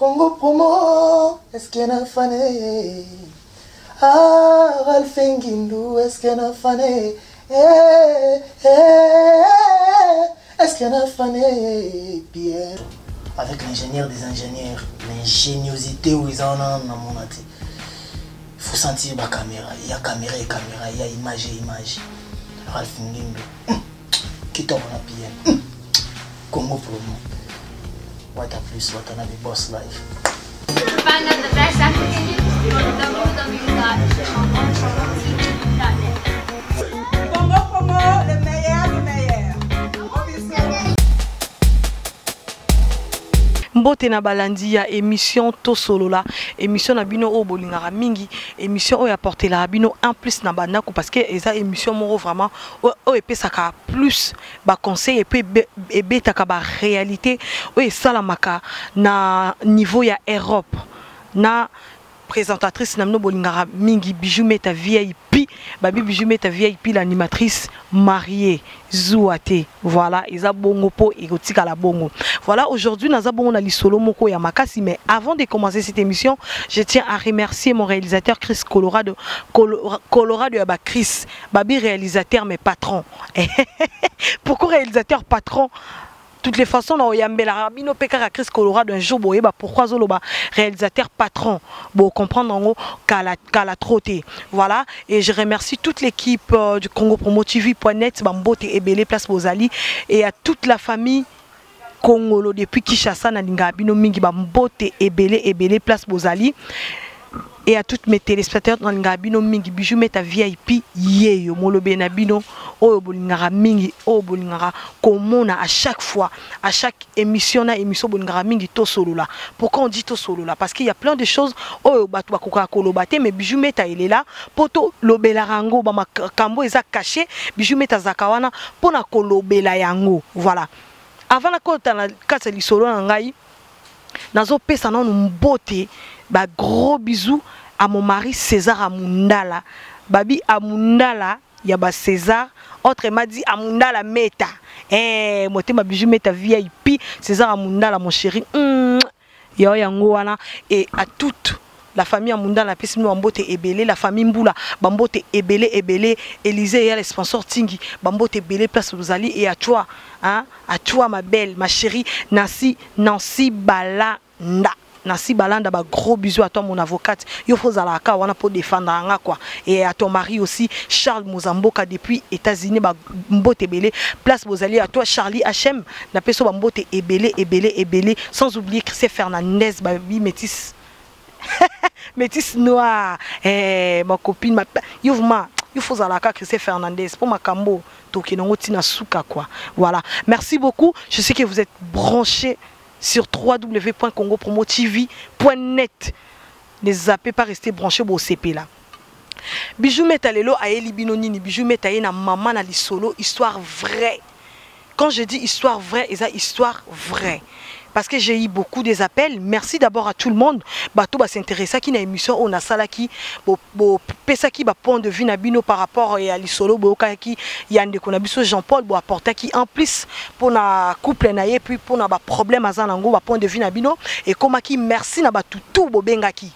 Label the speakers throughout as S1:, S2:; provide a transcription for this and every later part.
S1: Congo promo, est-ce que na fane? Ah, Ralph Ngindu, est-ce que na fane? Eh, eh, est-ce que na fane? Pierre. Avec l'ingénieur des ingénieurs, l'ingéniosité où ils en ont na monati. Il faut sentir la caméra. Il y a caméra et caméra, il y a image et image. Ralph Ngindu. Kitoko na PM. Congo promo. What a plus, what another boss life.
S2: Find out the best African news on www.congopromotv.net.
S3: Congo Promo, le meilleur du meilleur.
S4: Mbote na balandi ya émission Tosolola, émission na bino oyo bolingaka mingi, émission oyo apportela bino un plus na bandako, parce que eza émission moko vraiment oyo epesaka plus ba conseil et puis ebetaka ba réalité oyo esalamaka na niveau ya Europe. Na présentatrice na bino bolingaka mingi, Bijou Meta VIP, babi Bijou Meta VIP, l'animatrice mariée Zouate. Voilà, eza bongo po ekotikala bongo. Voilà, aujourd'hui naza bongo na lisolo moko ya makasi, mais avant de commencer cette émission, je tiens à remercier mon réalisateur Chris Colorado, Colorado ya ba Chris, babi réalisateur mais patron. Pourquoi réalisateur patron? Toutes les façons na oyambela bino pe kaka Chris Colorado un jour boyeba pourquoi zoloba réalisateur patron, bo comprendre ngo kala kala trop te. Voilà, et je remercie toute l'équipe du Congo Promo TV point net, bambote ebele place bozali, et à toute la famille Congolo depuis Kinshasa na linga bino mingi, bambote ebele ebele place bozali, et à toutes mes téléspectateurs na linga bino mingi. Bijou Meta VIP yeyo molobe na bino oyo bolingaka mingi, oyo bolingaka komona à chaque fois, à chaque émission na émission bolingaka mingi Tosolola. Pourquoi on dit Tosolola? Parce qu'il y a plein de choses oyo bato bakoka koloba te, mais Bijou Meta il est là po tolobela yango, ba makambo eza caché, Bijou Meta azalaka wana pona kolobela yango. Voilà, avant na kota na kati ya lisolo na ngai, nazopesa nanu mbote, ba gros bisous à mon mari César Amundala, babi Amundala ya ba César, autrement dit Amundala Meta. Eh, motema Bijou Meta VIP, César Amundala mon chéri. Ya yango wana, et à toute la famille Amundala pesi bino bambote ebele, la famille Mbula bambote ebele ebele, Élysée ya les sponsors Tingi bambote ebele place bozali, et à toi, hein, à toi ma belle, ma chérie Nancy, Nancy Balanda. Nancy Balanda, ba gros bisous à toi mon avocate. Yo faut zalaka wana pour défendre nga quoi. Et à ton mari aussi Charles Mozamboka depuis États-Unis, ba mbote ebele place bozali, à toi Charlie HM na peso ba mbote ebele ebele ebele, sans oublier Christophe Fernandez ba bi métis. Métis noir. Eh, ma copine, ma yo vraiment, yo faut zalaka Christophe Fernandez pour makambo tokenongo tina suka quoi. Voilà. Merci beaucoup. Je sais que vous êtes branchés sur w w w point congo promo t v point net. Ne zappez pas, restez branchés au CP là. Bijou Meta lelo ayeli bino nini? Bijou Meta ye na mama na lisolo, histoire vraie. Quand je dis histoire vraie, eza histoire vraie. Parce que j'ai eu beaucoup des appels. Merci d'abord à tout le monde. Bato ba s'intéresser qui na émission on a salaki bo bo pesaki ba point de vue na bino par rapport ya lisolo bo ki yande ko na biso Jean-Paul bo apporter ki en plus pour na couple na ye puis pour na ba problème azana ngo ba point de vue na bino et comme ki merci na ba tout bo bengaki.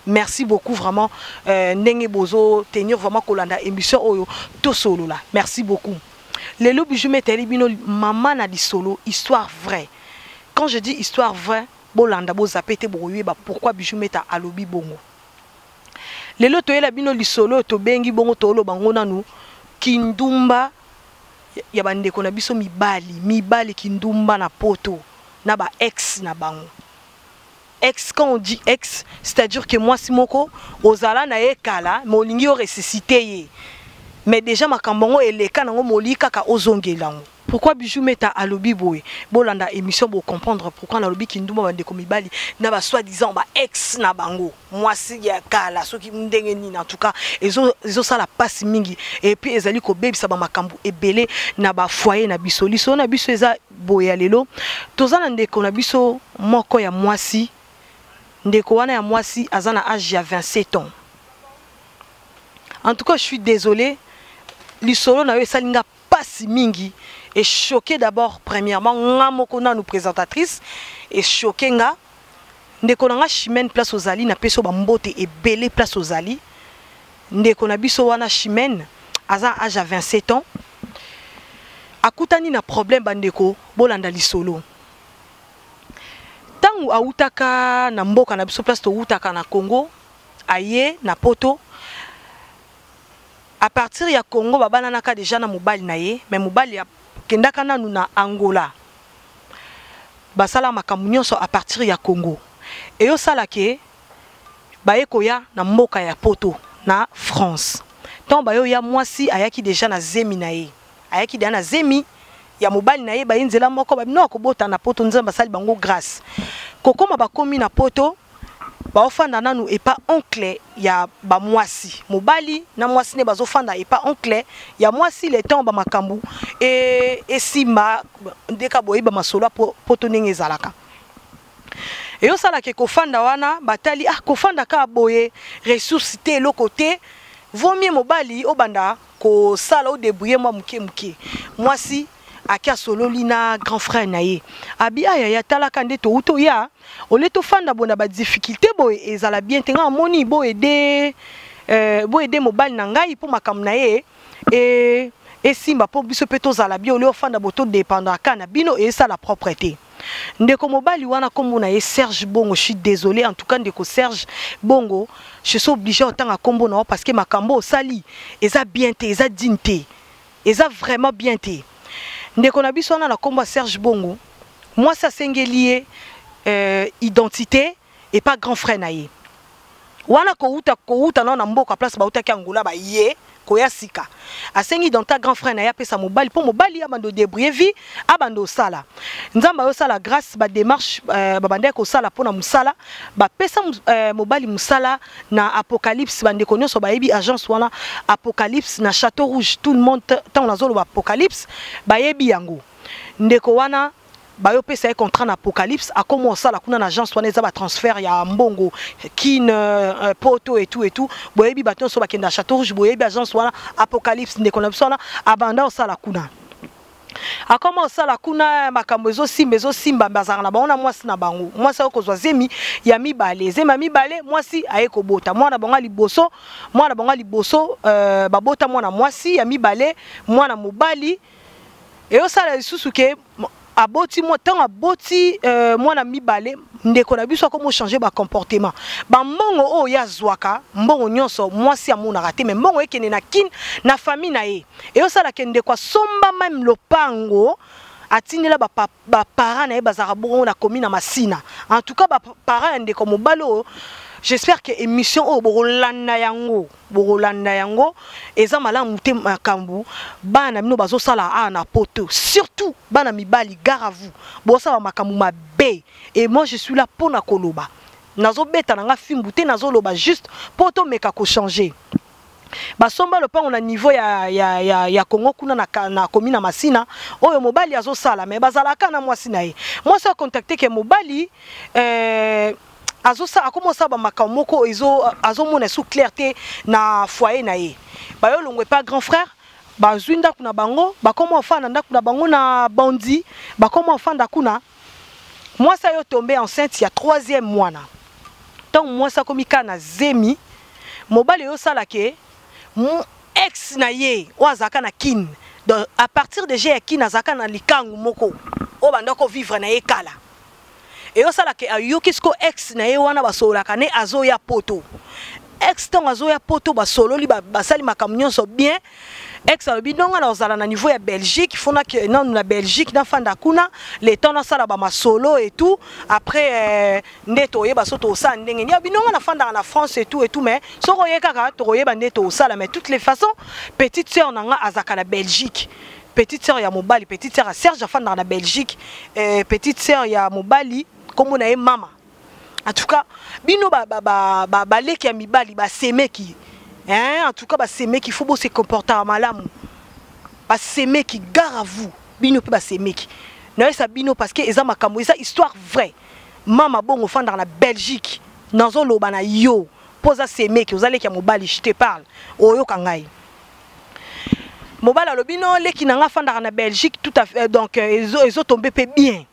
S4: Merci beaucoup vraiment, ndenge bozo tenir vraiment kolanda émission oyo Tosolola. Merci beaucoup. Lelo Bijou Meta bino mama na lisolo histoire vraie. Quand je dis histoire vraie, bolanda bo zapete boyeba pourquoi Bijou Meta alobi bongo. Lelo toyela bino lisolo to bengi bongo to loba ngona nu kindumba ya bandeko na biso mibali, mibali kindumba na poto na ba ex na bango. Ex, quand on dit ex, c'est-à-dire que moi si moko ozala na ye kala, molingi o ressuscité ye. Mais déjà makambo eleka nango moli kaka ozongela ngo. Pourquoi Bijou Meta alobi boye? Bolanda émission pour comprendre pourquoi nalobi kindumba bandeko mibali na ba soi-disant ba ex na bango. Moi si ya kala soki ndenge nini en tout cas ezo sala passe mingi et puis ezali ko bebisa ba makambo ebele na ba foyer na biso. Liso na biso eza boye ya lelo. Toza na ndeko na biso moko ya mwasi. Ndeko wana ya mwasi aza na âge ya 27 ans. En tout cas, je suis désolée. Lisolo na yo esalinga pasi mingi et choqué d'abord premièrement nga moko na nous présentatrice et choqué nga. Ndeko na nga Chimène, place ozali, napesi yo bambote ebele place ozali. Ndeko na biso wana Chimène aza âge ya 27 ans, akutani na problème. Bandeko, bolanda lisolo. Ntango awutaka na mboka na biso, place towutaka na Congo, aye na Poto. À partir ya Congo, babananaka déjà na mobali na ye, mais mobali akendaka nanu na Angola. Basala makambo nyonso à partir ya Congo. Eyosala ke baye koya na mboka ya Poto, na France. Ntango bayoya, mwasi ayaki déjà na zemi na ye, ayaki déjà na zemi ya mobali na ye. Baye nzela moko, babino akobota na Poto. Nzambe basali bango grâce. Kokóma, bakomi na Poto, baofanda nanu epa oncle ya bamwasi. Mobali na mwasi nde bazofanda epa oncle ya mwasi, le temps bamakambo esimba. Ndeka boyeba masolo ya Poto ndenge ezalaka. Eyosalaka kofanda wana, batali: ah, kofanda kaka boye, ressource te, eloko te, vaut mieux mobali obanda kosala, odébrouiller mwa moke moke. Mwasi ake asololi na grand frère na ye, abi: ayaya, talaka nde touti oya, ole tofanda boye na badifficulté boye, ezala bien te. Ngai amoni boyede boyede mobali na ngai mpo makambo na ye esimba, mpo biso mpe tozala bien. Ole ofanda bo, todépendre kaka na bino, esala propre te. Ndeko mobali wana, nkombo na ye Serge Bongo. Je suis désolé, en tout cas, ndeko Serge Bongo, je suis obligé otanga nkombo na yo parce que makambo osali eza bien te, eza digne te, eza vraiment bien te. Ndeko na biso wana na nkombo ya Serge Bongo, mwasi asengeli ye identité epa grand frère na ye wana. Kouta nao na mboka place bautaki, Angola, baye koya sika, asengi identité grand frère na ye, apesa mobali mpo mobali abanda odébrouiller vie, abanda osala. Nzambe ayosala grâce, badémarche babandaki kosala mpona mosala, bapesa mobali mosala na Apocalypse. Bandeko nyonso bayebi agence wana Apocalypse na Château Rouge. Tout le monde, ntango nazoloba Apocalypse, bayebi yango. Ndeko wana, bayopesa ye contrat na Apocalypse, akóma osala kuna na agence wana. Eza batransfert ya mbongo Kine, Poto et tout et tout. Boyebi, bato nyonso bakende ya Château Rouge boyebi agence wana Apocalypse. Ndeko na biso wana abanda osala kuna, akoma osala kuna, makambo ezosimba, ezosimba. Bazalaka na bango na mwasi na bango. Mwasi aye kozwa zemi ya mibale. Zemi ya mibale, mwasi aye kobota mwana bango ya liboso. Mwana bango ya liboso, babota mwana mwasi, ya mibale mwana mobali. Eyosala lisusu ke aboti mwa. Ntango aboti mwana mibale, ndeko na biso akoma ochange bacomportement. Bambongo oyo ye azwaka, mbongo nyonso mwasi amonaka te, mais mbongo ekende na Kine na famille na ye. Eyosalaka ndeko asomba même lopango, atindela baparent na ye, bazalaka bongo na komi na Masina. En tout cas, baparent ya ndeko mobali oyo, j'espère que émission oyo bokolanda yango, bokolanda yango. Eza malamu te makambo bana bino bazosala awa na Poto, surtout bana mibali. Gare à vous, bosala makambo mabe. Et moi, je suis là mpona koloba. Nazobeta na nga fimbu te, nazoloba juste mpo tomeka kochanger. Basomba lopango na niveau ya Congo kuna na komi na Masina oyo mobali azosala, mais bazalaka na mwasi na ye. Mwasi acontacte ke mobali akoma osala bamakambo moko, azomona su clair te na foyer na ye. Bayolongwa epa grand frère, bazwi ndako na bango, bakoma ofanda ndako na bango na Bandi. Bakoma ofanda kuna, mwasi ayo tombe enceinte ya troisième mwana. Ntango mwasi akomi kaka na zemi, mobali oyosala ke ex na ye oyo azalaka na Kine, donc à partir déjà ya Kine, azalaka na likangu moko oyo banda kovivre na ye kala. Eyosala ke ayoki siko ex na ye wana basololaka ne azoya Poto. Ex, ntango azoya Poto, basololi, basali makambo nyonso bien. Ex alobi: ndonga na kozala na niveau ya Belgique, fo nanu na Belgique, nafanda kuna le temps nasala bamasolo et tout. Après nde toyeba so tosala ndenge nini. Abi: ndonga nafandaka na France et tout et tout, mais soki oye kaka, tokoyeba nde tosala. Mais toutes les façons, petite sœur na nga azalaka na Belgique. Petite sœur ya mobali, petite sœur ya Serge, afandaka na Belgique. Petite sœur ya mobali, kombo na ye Mama. En tout cas, bino baleki ba, ba, ba, ya mibali, basemeki, hein? En tout cas, basemeki, faut bose comporter malamu. Basemeki, gare à vous. Bino mpe basemeki, nayesa bino parce que eza makambo, eza histoire vraie. Mama Bongo ofandaka na Belgique, nazoloba na yo mpo oza semeki, oza leki ya mobali. Je te parle, oyoka ngai. Mobali alobi: no, leki na nga afandaka na Belgique, tout à fait. Donc ezotombe mpe bien.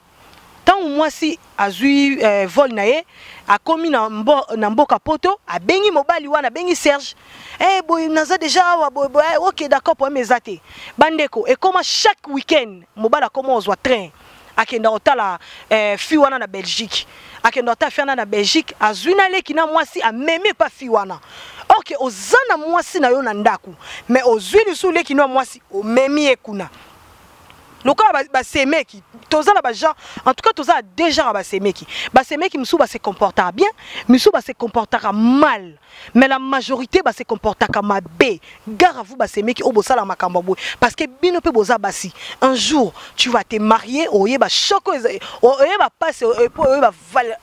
S4: Ntango mwasi azwi vol na ye, akomi na mboka poto, abengi mobali wana, abengi Serge. Eh, boye naza déjà awa, boye, boye, eh, ok, d'accord, problème eza te. Bandeko, ekoma chaque week-end mobali akoma ozwa train, akenda kotala fille wana na Belgique. Akenda kotala fille wana na Belgique, azwi na leki na mwasi, amemi epa fille wana. Ok, oza na mwasi na yo na ndako, mais ozwi lisusu leki na mwasi, omemi ye kuna. Lokola basemeki, toza na ba genre, en tout cas toza na deux genres ya basemeki. Basemeki mosusu ba se comportaka bien, mosusu ba se comportaka mal, mais la majorité ba se comportaka mabe. Gare à vous basemeki oyo bosala makambo ya boye, parce que bino mpe boza basi. Un jour tu vas te marier, oyeba choc oyo oyeba passe, po oyeba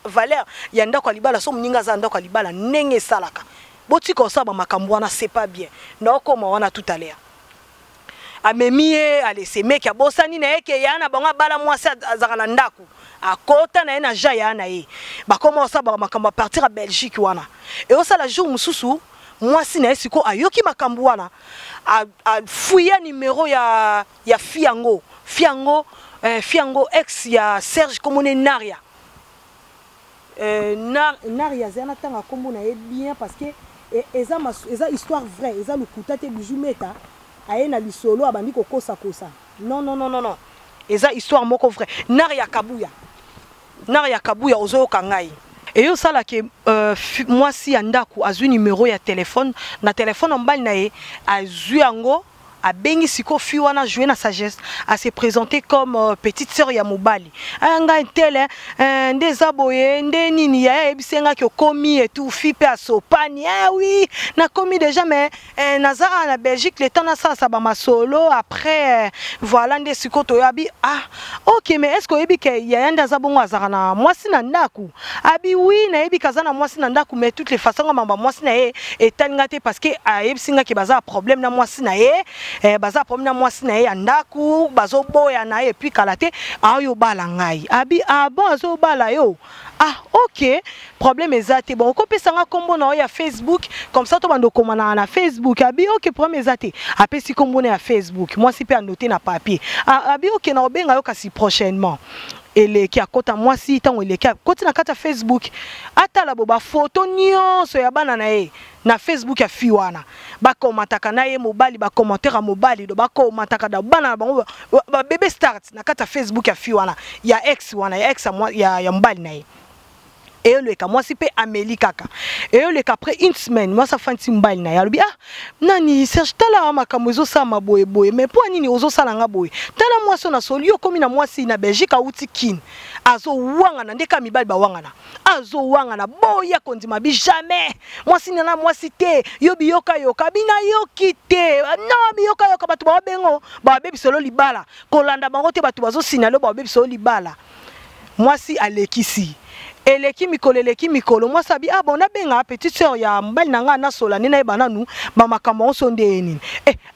S4: valeur ya ndako ya libala. So moninga aza ndako ya libala ndenge esalaka, botika osala ba makambo wana, c'est pas bien. Naokoma wana tout à l'heure. Amemi ye alesemeki, abosani na ye ke ya na bango abala mwasi azalaka na ndako, akota na ye na ja ya na ye, bakoma osala ba makambo a partir ya Belgique wana. Eosala jour mosusu mwasi na ye sikoyo ayoki makambo wana, afuya numero ya fille yango, fille yango, fille yango ex ya Serge, komone Naria. Naria azali na ntanga kombo na ye bien, parce que eza histoire vraie, eza lokuta te. Bijou Meta aye na lisolo abandi kokosakosa. Non, non, non, non, non, eza histoire moko vrai. Naria Kabuya, Naria Kabuya, ozoyoka ngai? Eyo osalaka mwasi ya ndako azwi numero ya telefone na telefone ya mobali na ye, azwi yango, abengi sikoyo fille wana, jouer na sagesse, a se présenter comme petite sœur ya mobali. Aya ngai tele nde eza boye, nde nini yaya ayebisi ngaki okomi et tout. Fille mpe asopani: eh oui, nakomi déjà, mais naza awa na Belgique, le temps nasalasa bamasolo après, voilà nde sikoyo toyabi. Ah ok, mais est ce que oyebi ke yaya nde aza bongo, azalaka na mwasi na ndako? Abi oui, nayebi ke aza na mwasi na ndako, mais toutes les façons nga mamba mwasi na ye etali nga te, parce que ayebisi nga ke baza na problème na mwasi na ye, baza problème na mwasi na ye ya ndako, bazoboya na ye, et puis kala te ayobala ngai. Abi ah bon, azobala yo? Ah ok, problème eza te. Bon, okopesa nga nkombo na yo ya Facebook, comme ça tobanda okomanaka na Facebook. Abi ok, problème eza te. Apesi nkombo na ya Facebook, mwasi mpe anote na papier. Ah, abi ok, na obenga yo kasi prochainement. Eleki, akota mwasi, ntango eleki akoti na kati ya Facebook, atala bo bafoto nyonso ya bana na ye na Facebook ya fille wana. Bakomataka na ye mobali, bacommentaire ya mobali do bakomataka da bana na bango babebe start na kati ya Facebook ya fille wana, ya ex wana, ya ex ya mobali na ye. Eyoleka, mwasi mpe ameli kaka. Eyoleka, après une semaine, mwasi afandisi mobali na ye, alobi: ah nani, Serge, tala makambo ezosalama boye boye, mais mpo nini ozosala nga boye? Tala mwasi oyo nasoli yo, okomi na mwasi na Belgique, awuti Kine, azowangana nde kaka mibali bawangana, azowangana boya kondima bi jamais mwasi nana mwasi te. Yo biyokayoka binayoki te, non, biyokayoka bato bawabengo bawabebisolo libala, kolanda bango te, bato bazosinalo bawabebisolo libala. Mwasi alekisi, eleki mikolo, eleki mikolo, mwasi abi: ah bon, nabenga petite sœur ya mobali na ngai, nasola nde nayeba nanu bamakambo yango so nde ye nini.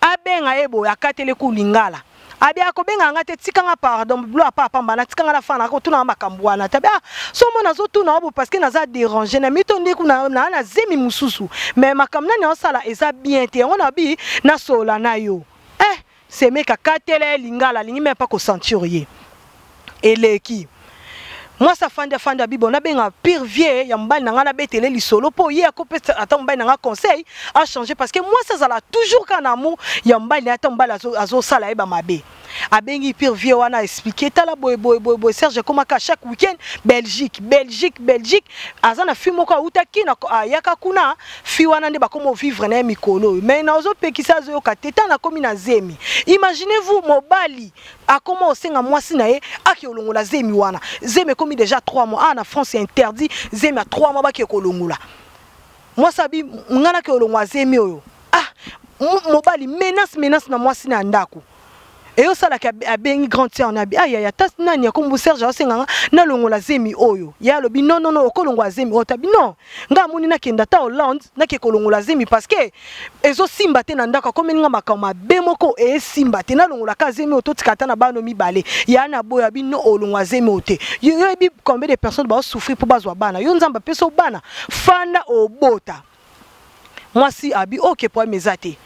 S4: Abenga ye boye, akateli ku lingala, abi akobenga nga te, tikanga pardon, bilo apa apamba na tikanga na fana, akotuna makambo wana te. Abi ah, so mo nazotuna bo parce que naza déranger na mito nde kuna na zemi mosusu, mais makambo nani aosala eza bien te, yango nabi nasola na yo. Semeka katela ye lingala, alingi me mpa kosentir ye. Eleki, mwasi afandi, afandi, abi: bon, nabenga pire vie ya mobali na ngai, nabetele lisolo mpo ye akopesa ata mobali na ngai conseil achanger, parce que mwasi azala toujours kaka na amour ya mobali na ye, ata mobali azosala ye bamabe. Abengi pire vie wana, expliquer: tala boye boye boye boye, Serge ekomaka chaque week-end Belgique, Belgique, Belgique, aza na fille moko autaki ayaka kuna, fille wana nde bakoma ovivre na ye mikolo oyo, mais nazopekisa, azoyoka te, ntango nakomi na zemi. Imaginez vous, mobali akoma osenga mwasi na ye ake olongola zemi wana. Zemi ekomi déjà 3 mois. Ah, na France interdit zemi ya 3 mois bake kolongola. Mwasi abi: ngai nake olongwa zemi oyo. Ah, mobali menace, menace na mwasi na ndako. Eyosalaka, abengi grande sœur na abi: ayaya, ta nani akombo Serge aosenganga nalongola zemi oyo. Ye alobi: non, non, non, okolongola zemi oyo tabi non, nga amoni nakenda ata Hollande, nake kolongola zemi, parce que ezosimba te na ndako, akomeli nga makambo mabe moko, esimba te, nalongolaka zemi oyo, totika ata na bana mibale. Ya na boyo, abi: no, olongwa zemi oyo te. Yo yebi combien de personnes baosouffrir mpo bazwa bana? Yo Nzambe apesa bana, fanda obota. Mwasi abi ok, problème eza te,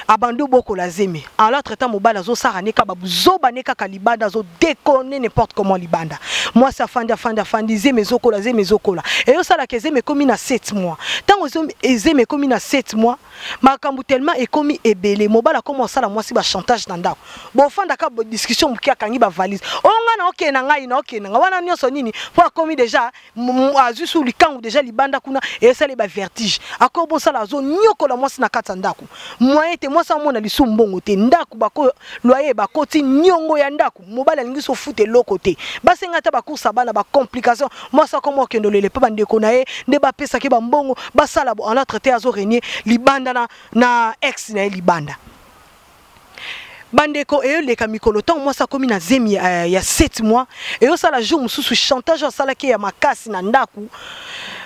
S4: abandi obokola zemi. En l'autre temps, mobali azosala ne kaka babuzoba ne kaka libanda, azodéconner n'importe comment libanda. Mwasi afandi, afandi, afandi, zemi ezokola, zemi ezokola, eyosalaka zemi ekomi na 7 mois. Ntango zemi ekomi na 7 mois, makambo tellement ekomi ebele. Mobali akoma osala mwasi bachantage na ndako. Bofandaka, discussion moke, akangi bavalise oyo: "Ngai na okende na ngai, na okende na ngai." Wana nyonso nini? Mpo akomi déjà azwi su likangu déjà libanda kuna, esali bavertige. Akoki bosala, azonyokola mwasi na kati ya ndako. Moyen te, mwasi amona lisu mbongo te. Ndako bako loyer, bakoti niongo ya ndako. Mobali alingi so futa eloko te, basenga ata bacourse bana, bacomplication. Mwasi akoma okende olele mpe bandeko na ye nde bapesaki bambongo basala bo. En autre te, azorégner libanda na ex na ye libanda. Bandeko, eyoleka mikolo. Ntango mwasi akomi na zemi ya 7 mois, eyosala jour mosusu, chantage asalaki ya makasi na ndako.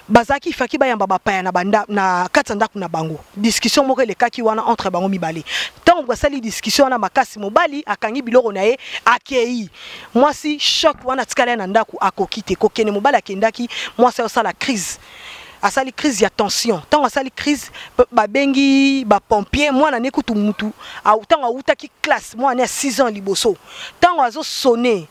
S4: Bazalaki faki bayamba bapaya na kati ya ndako na bango. Discussion moko elekaki wana entre bango mibale. Ntango basali discussion wana makasi, mobali akangi biloko na ye, akei. Mwasi, choc wana, atikali ye na ndako, akoki te kokende. Mobali akendaki, mwasi ayosala crise, asali crise ya tension. Ntango asali crise, babengi bapompier. Mwana ne kutu mutu ntango awutaki classe, mwana ya 6 ans liboso, ntango azosonner,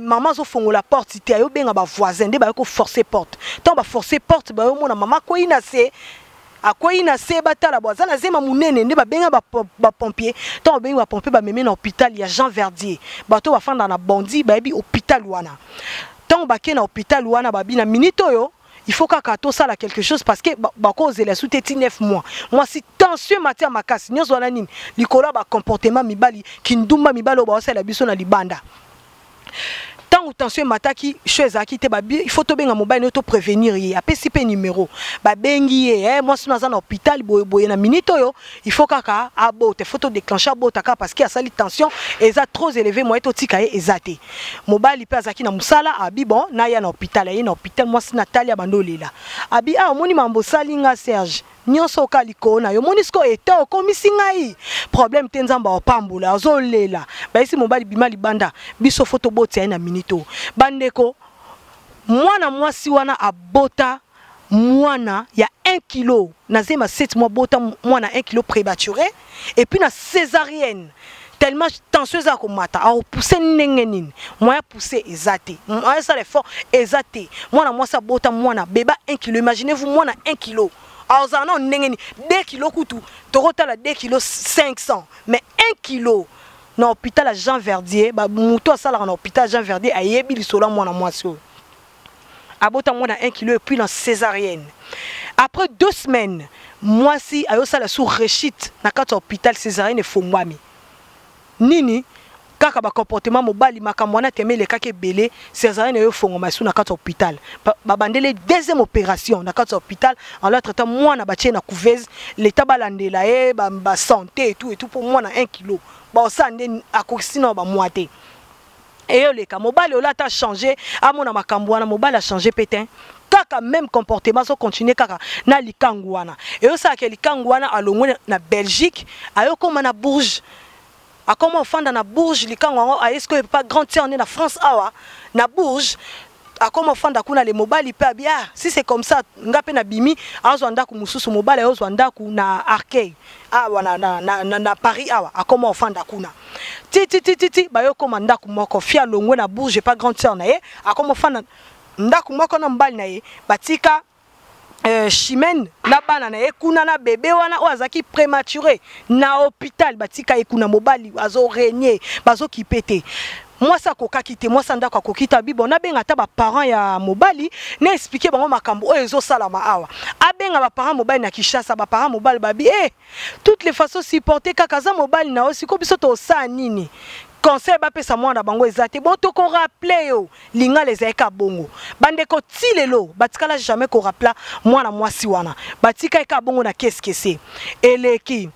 S4: mama azofongola porte te. Ayobenga bavoisin nde bayo koforcer porte. Ntango baforcer porte, bayomona mama akwei na se, akwei na se. Batala bo aza na zema monene, nde babenga bapompier. Ntango babengi bapompier, bamemi na hôpital ya Jean Verdier. Bato bafanda na Bondi bayebi hôpital wana. Ntango bakei na hôpital wana, babi na minute oyo il faut kaka tosala quelque chose, parce que bakozela su te ti 9 mois. Mwasi tension emati ya makasi. Nyonso wana nini? Likolo ya bacomportement mibali, kindumba mibali oyo baosala biso na libanda. Ntango tension emataki, sho ezalaki te. Babi il faut tobenga mobali no, toprévenir ye. Apesi mpe numéro, babengi ye: "Mwasi no aza na hôpital boyeboye, na minute oyo il faut kaka abota, il faut todéclencher, abota kaka, parce que asali tension eza trop élevé, moye totika ye eza te." Mobali mpe azalaki na mosala. Abi: "Bon, naya na hôpital." Aye na hôpital, mwasi natali, abandi olela. Abi: "Ah, omoni mambo osali nga, Serge, nyonso oka likolo na yo. Omoni sikoyo ete okomisi ngai problème te, Nzambe apambola." Azolela. Bayesi mobali: "Bima libanda, biso faut tobotia ye na minute oyo." Bandeko, mwana mwasi wana abota mwana ya 1 kilo na zema 7 mois. Bota mwana 1 kilo, prématuré, et puis na césarienne. Tellement tension eza komata, akopousser ndenge nini? Moyen pousser eza te, moyen esala effort eza te. Mwana mwasi abota mwana bébé 1 kilo. Imaginez-vous, mwana 1 kilo azala nao ndenge nini? 2 kilo kutu tokotala, 2 kilo 500, mais 1 kilo na hôpital ya Jean Verdier. Moto asalaka na hôpital Jean Verdier ayebi lisolo ya mwana mwasi oyo abota mwana 1 kilo et puis na césarienne. Après 2 semaines, mwasi ayosala su rechute na kati ya hôpital, césarienne efongwami. Nini? Kaka bacomportement mobali. Makambo wana teme elekaki ebele. Césarienne eyo efongwama esu na kati ya hôpital, babandeli deuxième opération na kati ya hôpital. En l'autre temps, mwana batie na couveuse, l'état balandela ye basanté et tout et tout, mpo mwana 1 kilo baosala nde akokisi na bamwa te. Eyoleka, mobali oyo ata change, amona makambo wana, mobali achange mpe te, kaka même comportement, azocontinuer kaka na likangu wana. Eyosalaka likangu wana alongwe na Belgique, ayokóma na Bourges, akóma ofanda na Bourges. Likangu yango aye sikoyo pa grande sœur nde na France awa na Bourges, akóma ofanda kuna. Le mobali mpe abi: "Ah, si c'est comme ça, nga mpe nabimi." Azwa ndako mosusu, mobali ayozwa ndako na Arcueil awa na Paris awa, akóma ofanda kuna ti ti ti ti ti bayokóma ndako moko. Fi alongwe na Bourges pa grande sœur na ye, akóma ofanda ndako moko na mobali na ye. Batika Chimene na bana na ye kuna, na bébé wana oyo azalaki prématuré na hôpital, batika ye kuna. Mobali azorégner, bazokipe te. Mwasi akokaki te, mwasi ndako akoki te. Abi: "Bon, nabenga ata baparent ya mobali, na expliquer bango makambo oyo ezosalama awa." Abenga baparent mobali na Kinshasa. Baparent mobali babi: "Eh, toutes les façons, supporter kaka, aza mobali na yo. Sikoyo biso tosala nini?" Conseil bapesa mwana bango eza te. "Bon, tokorappeler yo." Lingala ezalaki bongo. Bandeko, ti lelo batikala jamais korappeler mwana mwasi wana, batika eka bongo na keskese. Eleki,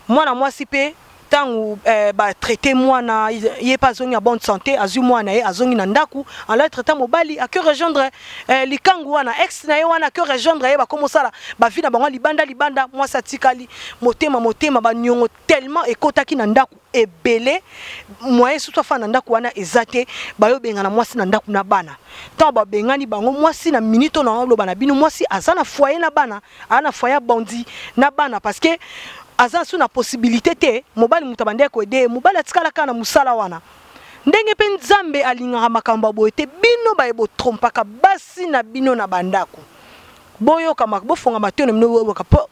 S4: mwana mwasi mpe Ntango eh, batraite mwana ye mpe azongi ya bonne santé, azwi mwana ye, azongi na ndako. En traité mobali ake rejoindre eh, likangu wana, ex na ye wana, ake rejoindre ye, bakoma osala bavi na bango libanda libanda. Mwasi atikali motema motema, baniongo tellement ekotaki na ndako ebele, moyen surtout afanda na ndako wana eza te. Bayobengana mwasi na ndako na bana. Ntango babengani bango, mwasi na minute oyo naoloba na bino, mwasi aza na foyer na bana, aza na foyer bondi na bana, parce que aza su na possibilité te. Mobali moto abandaki koaider ye, mobali atikala kaka na mosala wana. Ndenge mpe Nzambe alingaka makambo ya boye te. Bino baye botrompaka basi na bino na bandako, boyoka, bofonga matoi na bino, boyoka. Mpo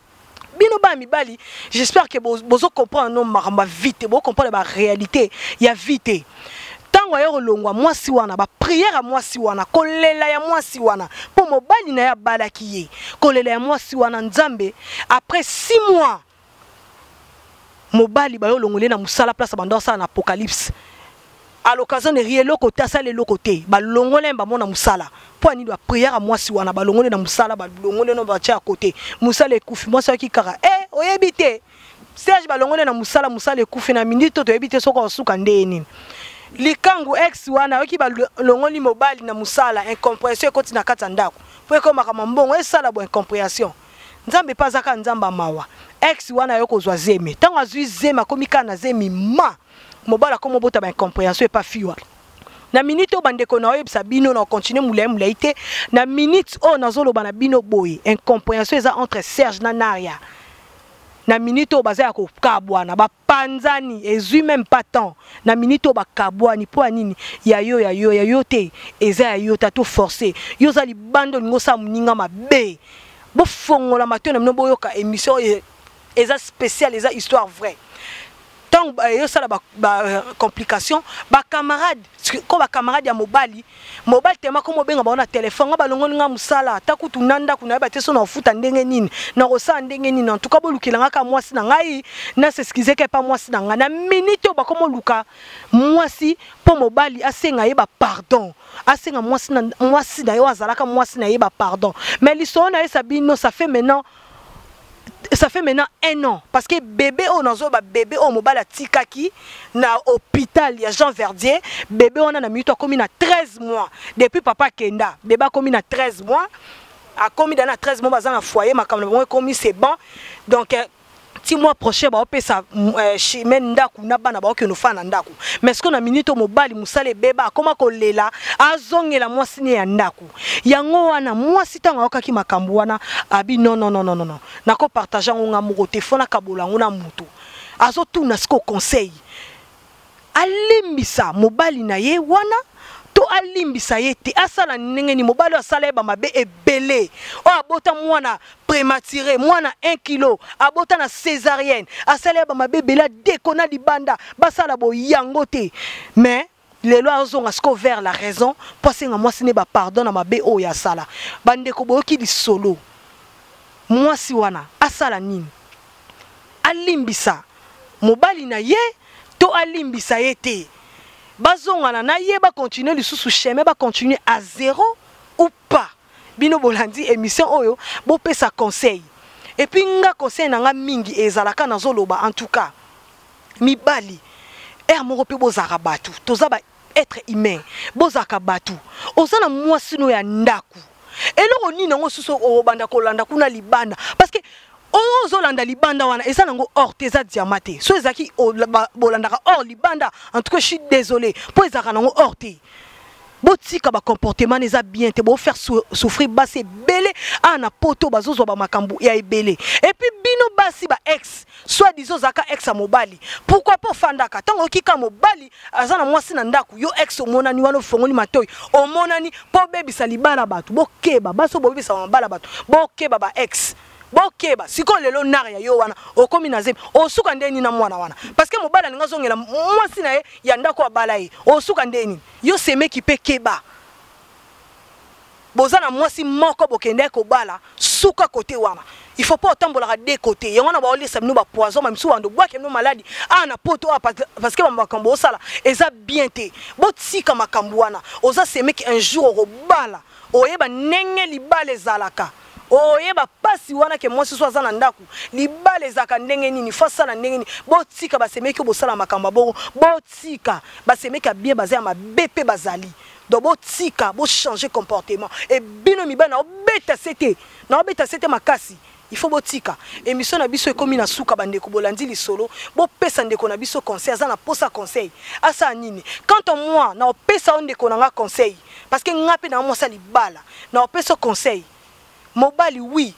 S4: bino bana mibali, j'espère que bozo comprendre no makambo ya vie te, bocomprendre baréalité ya vie te. Ntango aye kolongwa mwasi wana, baprière ya mwasi wana, kolela ya mwasi wana mpo mobali na ye abalaki ye, kolela ya mwasi wana, Nzambe, après 6 mois mobali bayolongoli ye na mosala, place bando asala na Apocalypse. À l'occasion de rien, eloko te, asala eloko te, balongoli ye bamona mosala. Mpo anini? Baprière ya mwasi wana, balongoli na mosala, balongoli no, batia ya kote, mosala ekufi. Mwasi ayaki kaka e oyebi te Serge, balongoli na mosala, mosala ekufi. Na mingi to toyebi te soki osuka nde nini. Likangu ex wana ayoki balongoli mobali na mosala, incompréhension ekoti na kati ya ndako, mpo ekomaka mambongo esala bo incompréhension. Nzambe mpe azaka Nzambe ya mawa. Ex wana ayo kozwa zemi. Ntango azwi zemi, akomi kaka na zemi, ma mobali akomi obota baincompréhension epa fi wana. Na minute oyo, bandeko, na oyebisa bino, na continue molai molai te, na minute oyo nazoloba na bino boye, incompréhension eza entre Serge na Naria. Na minute oyo baza ya kokabwana, bapanzani, ezwi même pas temps. Na minute oyo bakabwani. Mpo ya nini? Ya yo, ya yo, ya yo te, eza ya yo te. Ato forcé yo, oza libanda, olingi osala moninga mabe. Bofongola matoi na bino, boyoka émission oyo eza spéciale, eza histoire vraie. Ntango eyosala bacomplication, bacamarade ko bacamarade ya mobali, mobali tema ko mobenga bango na telefone: "Nga balongoli nga mosala, ata kutu na ndako nayeba te so na kofuta ndenge nini, na kosala ndenge nini. En tout cas bolukela nga kaka mwasi na ngai, na s'excuse ka epa mwasi na ngai." Na minute oyo bakomoluka mwasi mpo mobali asenga ye bapardon, asenga mwasi na mwasi na ye oyo azalaka mwasi na ye bapardon. Mais lisolo nayesa bino, ça fait maintenant un an, parce que bébé oyo nazoba, bébé oyo mobali atikaki na hôpital ya Jean Verdier, bébé wana na minute akomi na 13 mois depuis papa akenda. Bébé akomi na 13 mois, akomi da na 13 mois. Baza na foyer, makambo na bango ekomi, c'est bon. Donc ti mois prochain baopesa Chimene ndako na bana, baokende ofanda na ndako. Mais ce na minute oyo mobali mosala ebeba, akoma kolela azongela mwasi ne ya ndako. Yango wana mwasi, ntango ayokaki makambo wana, abi: "Non, non, non, non, non, nakopartage yango nga moko te, fo nakabola yango na motu." Azotuna siko conseil: alimbisa mobali na ye wana to alimbisa ye te? Asala ndenge nini? Mobali oyo asala ye bamabe ebele, oyo abota mwana prématuré, mwana 1 kilo, abota na césarienne, asala ye bamabe ebele, adeko na libanda, basala boyango te. Mais lelo azonga siko vers la raison mpo asenga mwasi ne bapardon na mabe oyo asala. Bandeko, boyoki lisolo. Mwasi wana asala nini? Alimbisa mobali na ye to alimbisa ye te? Bazongana na ye, bacontinue lisusu chemin, bacontinue à zéro ou pas? Bino bolandi émission oyo, bopesa conseil. Et puis nga, conseil na nga mingi ezalaka, nazoloba, en tout cas mibali, ere moko mpe bozalaka bato, toza ba être humain, bozalaka bato. Oza na mwasi no ya ndako, eloko nini yango susu okobanda kolanda kuna libanda? Parce que oyo ozolanda libanda wana eza nango or te, eza diamant te. So ezalaki bolandaka or libanda, en tout cas je suis désolé, mpo ezalaka nango or te. Botika bacomportement eza bien te, bofaire souffrir basi ebele awa na Poto, bazozwa bamakambo ya ebele. Et puis bino basi ba ex, soit disant ozalaka ex ya mobali, pourquoi mpo ofandaka ntango oyoki ka mobali aza na mwasi na ndako? Yo ex, omonani wana, ofongoli matoi, omonani mpo obebisa libala bato. Bokeba, basi oyo bobebisa mabala bato, bokeba. Ba ex, bokeba. Sikoyo lelo nare ya yo wana okomi na zemi, osuka nde nini na mwana wana? Parce que mobali alingi azongela mwasi na ye ya ndako abala ye, osuka nde nini? Yo semeki mpe keba, boza na mwasi moko bokende kobala, suka kote wana. Il faut pas otambolaka de côté. Yango wana baolesa bino bapoison, bamisusu bando bwake bino maladi awa na Poto awa, parce que bamakambo osala eza bien te. Botika makambo wana. Oza semeki, un jour okobala, oyeba ndenge libala ezalaka. Oyeba pasi wana ke mwasi so aza na ndako, libala ezalaka ndenge nini, fo asala ndenge nini. Botika basemeki oyo bosala makambo ya bongo, botika basemeki ya bien baza ya mabe mpe bazali. Donc botika, bochanger comportement. E bino mibali na obeta sete, na obeta sete makasi. Il faut botika. Émission na biso ekomi na suka, bandeko bolandi lisolo, bopesa ndeko na biso conseil, aza na posa conseil. Asa nini? Quant à moi, na opesa ndeko na nga conseil parce que nga pe na mwasa libala, na opesa conseil. Mobali oui,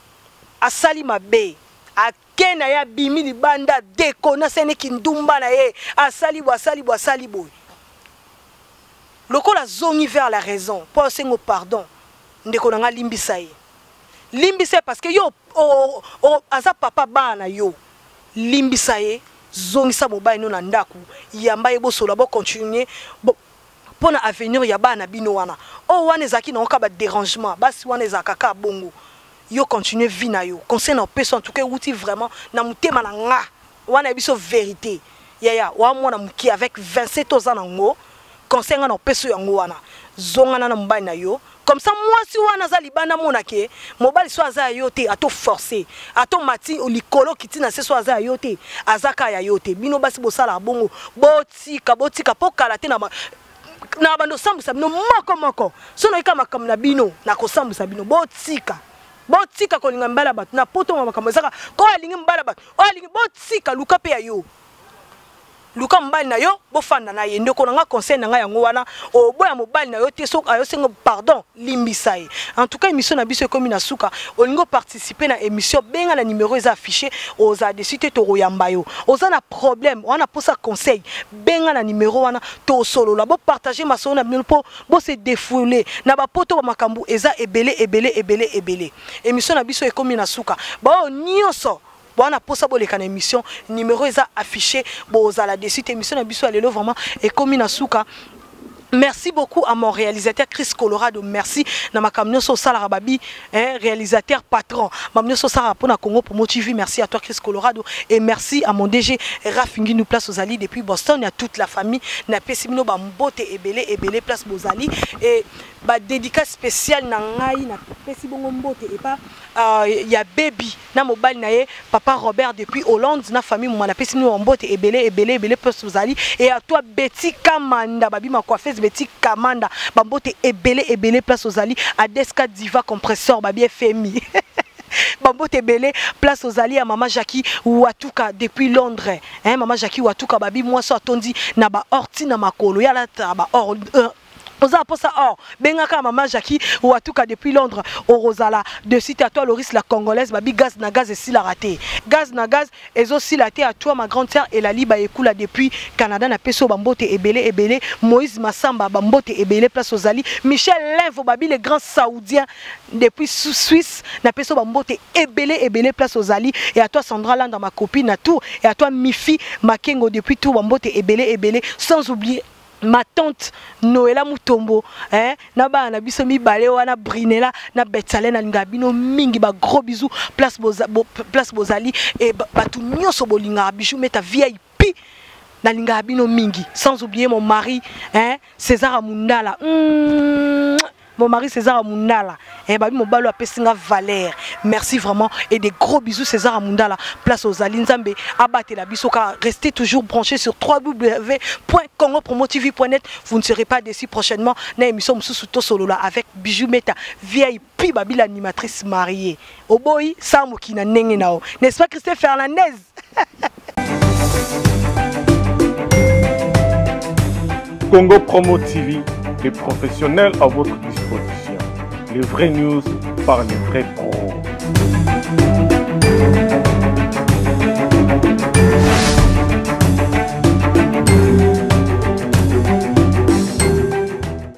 S4: asali mabe, ake na ya bimi libanda deko na sene kindumba na ye, asali bo asali bo asali bo. Lokola zongi vers la raison, po sengo pardon, ndeko na nga limbisa ye. Limbisa parce que yo aza papa bana yo. Limbisa ye, zongisa mobali no na ndaku, yamba ye bosola bo continuer bo pona avenir ya bana bino wana. O wana ezaki na oka ba dérangement, basi wana ezaka ka bongo. Yo continuer vie na yo. Conseil na peso en tout cas wuti vraiment na mutema na nga. Wana biso vérité. Yaya, wa mwana muki avec 27 ans na ngo. Conseil nga na peso yango wana. Zonga na mobali na yo. Comme ça moi si wana za libanda monake, mobali so aza yo te, ato forcer, ato mati likolo kiti na se so aza yo te, azaka ya yo te. Bino basi bosala bongo, botika botika po kala te na na bando sambusa bino moko moko. So na kama makambo na bino na kosambusa bino botika. Botika kolinga mbala bato na poto makambo ezaka ko alingi mbala bato, o alingi botika luka pe ya yo. Luka mobali na yo, bofanda na ye. Ndeko na nga conseil na nga yango wana, oboya mobali na yo te soki ayo sengo pardon, limbisa ye. En tout cas émission na biso ekomi na suka, olingo participer na émission, benga na numéro eza affiché, oza dessus te tokoyamba yo. Oza na problème, wana posa conseil, benga na numéro wana to solola, bo partager masolo na bino po bo se défouler. Na ba poto ba makambu eza ebele ebele ebele ebele. Émission na biso ekomi na suka. Ba oyo nyonso bwana posa boleka na émission, numéro eza affiché, bozala dessus émission na biso ya lelo vraiment ekomi na suka. Merci beaucoup à mon réalisateur Chris Colorado, merci na makambo nyonso osalaka babi, hein, réalisateur patron makambo nyonso osalaka mpona Congo Promo TV, merci à toi Chris Colorado et merci à mon DG Raph Ngindu place ozali depuis Boston et à toute la famille na pesi bino ba mbote ebele ebele place bozali et ba dédicace spéciale na ngai na pesi bongo mbote et pas ya baby na mobali na ye papa Robert depuis Hollande na famille mwana pesi bino mbote ebele ebele ebele place ozali et à toi Betty Kamanda babi ma coiffeuse Betty Kamanda ba mbote ebele ebele place ozali Adeska Diva compresseur babi FMI ba mbote ebele place ozali ya mama Jackie Watuka depuis Londres, hein, mama Jackie Watuka babi mwasi atondi na ba orti na makolo ya la ba or oza posa or bengaka mama Jackie Watuka depuis Londres orozala de site à toi Loris la congolaise babi gaz na gaz esila raté gaz na gaz ezo sila te à toi ma grande sœur Elali ba ekula depuis Canada na peso bambote ebele ebele Moïse Massamba bambote ebele place ozali Michel Levo babi le grand saoudien depuis Suisse na peso bambote ebele ebele place ozali et à toi Sandra Landa ma copine à tout et à toi Mifi Makengo depuis tout bambote ebele ebele sans oublier ma tante Noëlla Mutombo, hein, na ba na biso mibale wana Brinella na Betsalé na linga bino mingi ba gros bisous place boza, bo, place bozali et ba, batu nyonso bolinga bijou meta VIP na linga bino mingi sans oublier mon mari, hein, César Mundala. Mon mari César Mundala, eh babi mobalo apesinga Valère. Merci vraiment et des gros bisous César Mundala. Place aux Alinzambe, abattez la bisoka. Restez toujours branchés sur w w w point congo promo t v point net. Vous ne serez pas déçus prochainement. Na émission Moussou Tosolola avec Bijou Meta, VIP babi l'animatrice mariée. Oboyi Samukina ndenge nao. N'est-ce pas Christophe Fernandez?
S5: Congo Promo TV, les professionnels à votre disposition. Les vraies news par les vrais pros.